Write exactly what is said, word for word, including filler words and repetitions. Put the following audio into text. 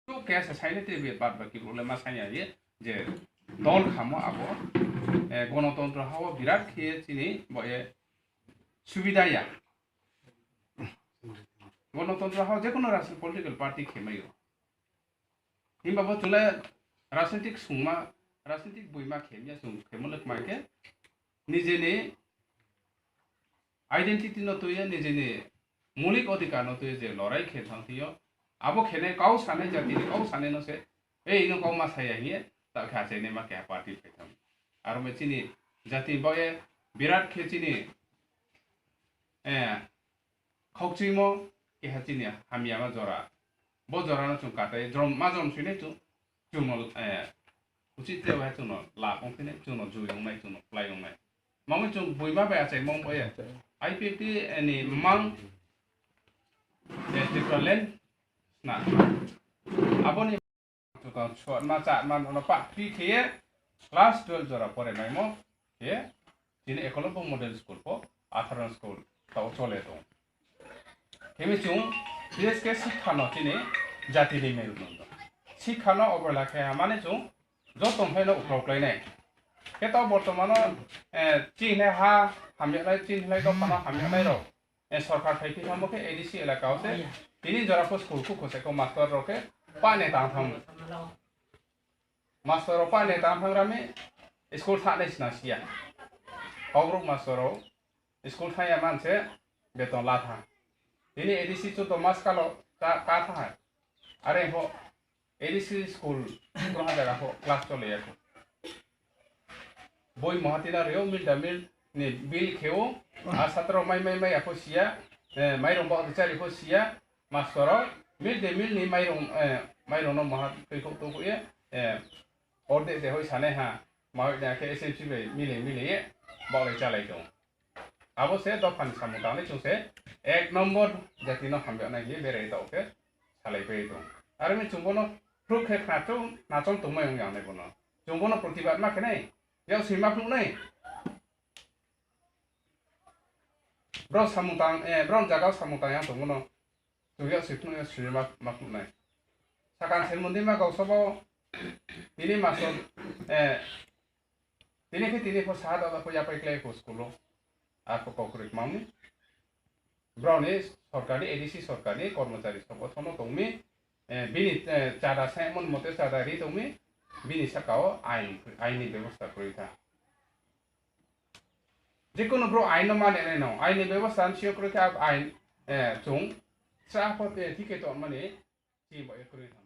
Chouh keha se sainai tre bad baki brouh le ma saing ya ye, je dol khamo abo, gonotontro ha wo birat khe chini bo ye subida ya. Gonotontro ha wo jekhuno rajnitik political party khe mai ou. Himba bo chung le rajnitik sungma, rajnitik boima khe ya chung khemo le kmai khe, nijeni identity no tui ye, nijeni mulik odhikar no tui ye je lorai khe thanng thing yo, abo khenai kau sanai, jati ni kau sanai no se, ei no kau ma sa ya hing ye, ta khe achainaima keha party phai thanng. Aro me chini jati ni baoh ye birat khe chini khaukchuimo keha chini hamyama jora. Bo jora no chung katai jrom, ma jrom suinai chung, chung no, uchih tre bai chung no lap ong phinai, chung no jui ong nai, chung no klái ong nai. Mangmi chung boima bai achaimo ong bo ye. I P F T ni mmang, Tripura land sna. Abo ni chung tang suatma, chátma no pah free khe ye class twelve jora pore maimo khe, chini Ekolobyo Model School pho, atharo school, tao chole tong. Khe mi chung, bises khe sikha no chini jati ni merudondo. Sikha no obohela khe ha mani chung joto phai no ukrao klái nai. Khe tao bortoman no, chini ha hamya nai, chini lai dopha no hamya nai rao, sorkar phai phi thanngmo khe A D C elaka wo se, tini jora pho school khuh kho se kho master rao khe pah ni tang thanng. Master rao pah ni tang thanng ra mi, school thanng nai sna si ya. Kaubrouh master rao school thanng ya man se beton la tha. Tini A D C chuto mas kalo ta ka tha ha. Are pho A D C school krungha zaga pho class chole ya kho. Boi moha tina ri ou, mid day meal ni bill khe ou, a satra rao mai mai mai ya pho si ya, mairong baoh de chári pho si ya, master rao mid day meal ni mairong, mairong no moha tuikhouh tuikhouh ye, ordek de hoih sanai ha, ma hoih de khe S M C bai mile mile ye baohlai chálai tong. Abo se dopha ni samung tangnai chung se ek number jati no hamya nai hing ye berai taoh khe salaipai tong. Are mi chung bo no phruh khe khna chung, khna chung tongmai ong ya nai bo no. Chung bo no protibad ma khe nai, yaksi ma phnuh nai. Brao samung tang, brao ni zaga wo samung tang ya tongmo no chung yaksi phnuh ya, sui ma, ma phnuh nai. Sakan se mondima gausoba wo tini master, tini khe tini pho saha da pho yapai klái kho school wo. Arphuh kau kroi kmang mi. Brao ni sorkar ni, A D C sorkar ni kormochari songgothon no tong mi, bini, chada saimo ni mote chada ri tong mi, bini sahka wo ain, ain ni bebosta kroi tha. Jekunu brouh ain no mani nai no, ain ni bebosta bsing yo kroi khe abo ain, chung sra pho thik khe tongmani, chini baoh ye kroi tha.